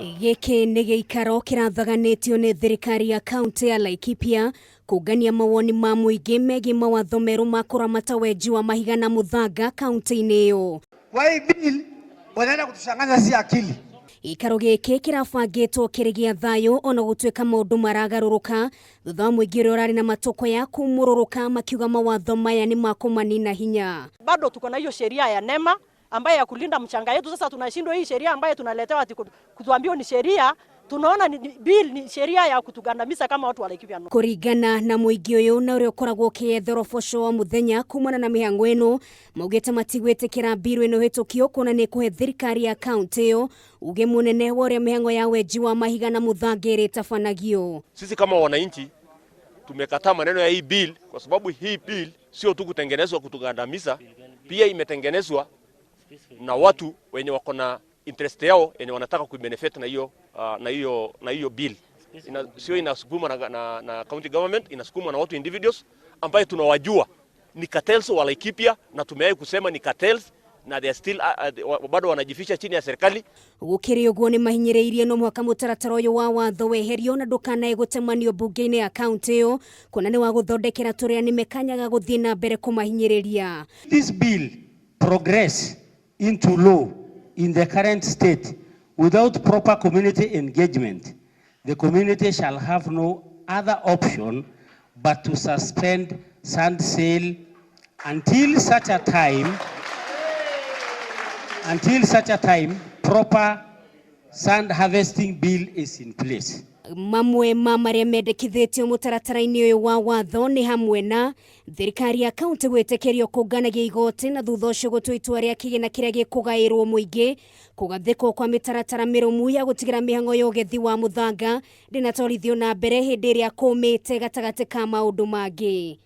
Gĩkĩ nĩ gĩikaro kĩrathaganĩtio nĩ thirikari ya kaunti ya Laikipia kũngania mawoni ma mũingĩ megiĩ mawatho merũ ma kũramata wenji wa mahiga na mũthanga kaunti-inĩ ĩyo. Kwa hii bill wanaenda kutuchanganya si akili. Gĩikaro gĩkĩ kĩrabangĩtwo kĩrĩ gĩa thayũ ona gũtuĩka maũndũ maragarũrũka thutha wa mũingĩ ũrĩa ũrarĩ na matũkũ ya kumũrũrũka makiuga mawatho maya nĩ makũmanina hinya. Bado tuko na hiyo sheria ya NEMA ambaye ya kulinda mchanga yetu. Sasa tunashindwa hii sheria ambayo tunaletewa ati kutuambia ni sheria, tunaona ni bill ni sheria ya kutugandamiza kama watu wa Laikipia North. Kũringana na mũingĩ ũyũ na ũrĩa ũkoragwo ũkĩyetha ũboco wa mũthenya kumana na mĩhang'o ĩno, maugĩte matigwĩtĩkĩra mbiru ĩno ĩhĩtũkio kuona nĩ ĩkũhe thirikari ya kaunti ĩyo uge mũnene wa ũrĩa mĩhang'o ya wenji wa mahiga na mũthanga ĩrĩtabanagio. Sisi kama wananchi tumekataa maneno ya hii bill kwa sababu hii bill sio tu kutengenezwa kutugandamiza, pia imetengenezwa na watu wenye wako na interest yao yenye wanataka kubenefit na hiyo na hiyo bill. Sio inasukumwa na county government, inasukumwa na watu individuals ambaye tunawajua ni cartels wa Laikipia, na tumewahi kusema ni cartels na they are still bado wanajificha chini ya serikali. Gũkĩrĩ ũguo nĩ mahinyĩrĩirie no mũhaka mũtaratara ũyũ wa watho weherio na ndũkanae gũtemanio mbunge-inĩ ya kaunti ĩyo kuona nĩ wa gũthondekera tũrĩa nĩme kanyaga gũthiĩ na mbere kũmahinyĩrĩria. This bill progress into law in the current state without proper community engagement, the community shall have no other option but to suspend sand sale until such a time proper sand harvesting bill is in place. Mamwe ma marĩa mendekithĩtio mũtaratara-inĩ ũyũ wa watho nĩ hamwe na thirikari ya kaunti gwĩtĩkĩrio kũnganagia igoti na thutha ũcio gũtua itua rĩa kĩgĩna kĩrĩa gĩkũgaĩrwo mũingĩ, kũgathĩkwo kwa mĩtaratara mĩrũmu ya gũtigĩra mĩhang'o ya ũgethi wa mũthanga ndĩnatwarithio na mbere hĩndĩ ĩrĩa kũmĩte gatagatĩ ka maũndũ mangĩ.